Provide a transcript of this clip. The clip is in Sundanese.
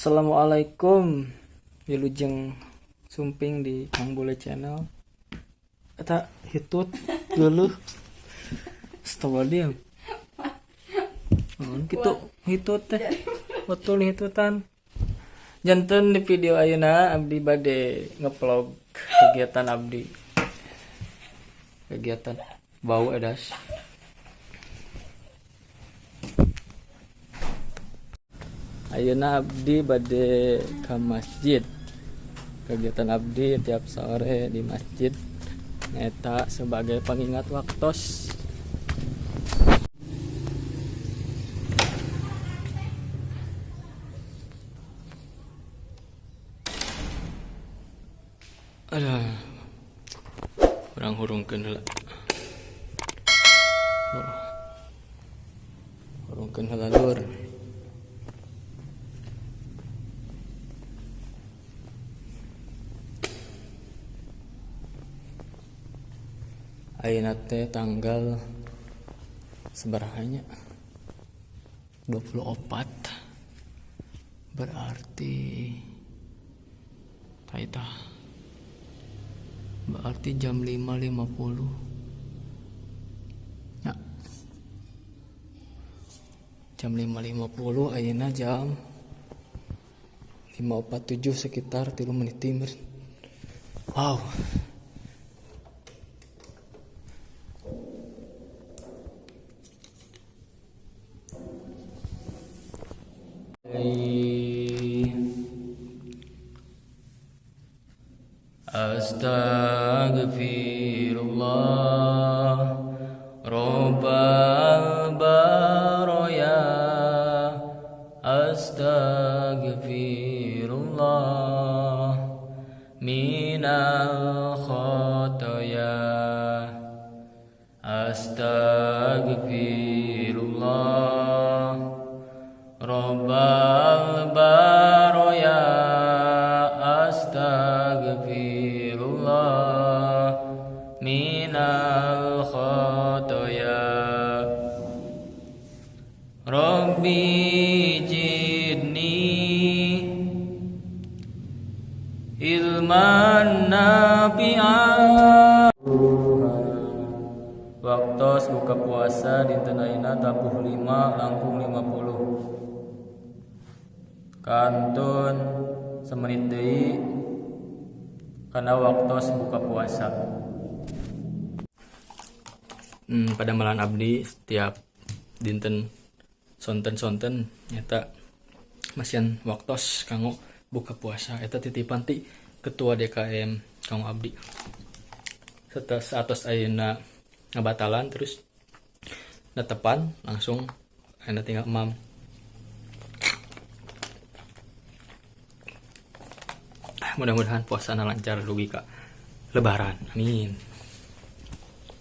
Assalamualaikum. Wilujeng sumping di Kang Bule Channel. Eta hitut geuleuh. Astagfirullahaladzim. Naon kitu hitut teh. Betul hitutan. Janten di video ayeuna abdi bade ngevlog kegiatan abdi. Kegiatan bau edas. Ayeuna abdi bade ka masjid. Kegiatan abdi tiap sore di masjid nyaeta sebagai pengingat waktos. Aduh. Urang hurungkeun heula. Oh. Hurungkeun heula lur. Ayeuna teh tanggal sabaraha nya? 24. Berarti taita. Berarti jam 5.50. Ya. Jam 5.50 ayeuna jam 5.47 sekitar 3 menit timur. Wow. Astaghfirullah Rabbal baraya. Astaghfirullah minal khotoya. Astaghfirullah Rabbal baraya. Astaghfirullah minal khotoya. Rabbi jidni ilman nafi'a. Waktos buka puasa dinten ayeuna tabuh 5 langkung 50. Kantun semenit deui kana waktos buka puasa. Pada malam abdi setiap dinten sonten-sonten nyata masihan waktos kanggo buka puasa eta titipan ti ketua DKM kanggo abdi. Serta atos ayeuna ngabatalan terus netepan langsung ayeuna tinggal emam. Mudah-mudahan puasana lancar dugi ka lebaran. Amin.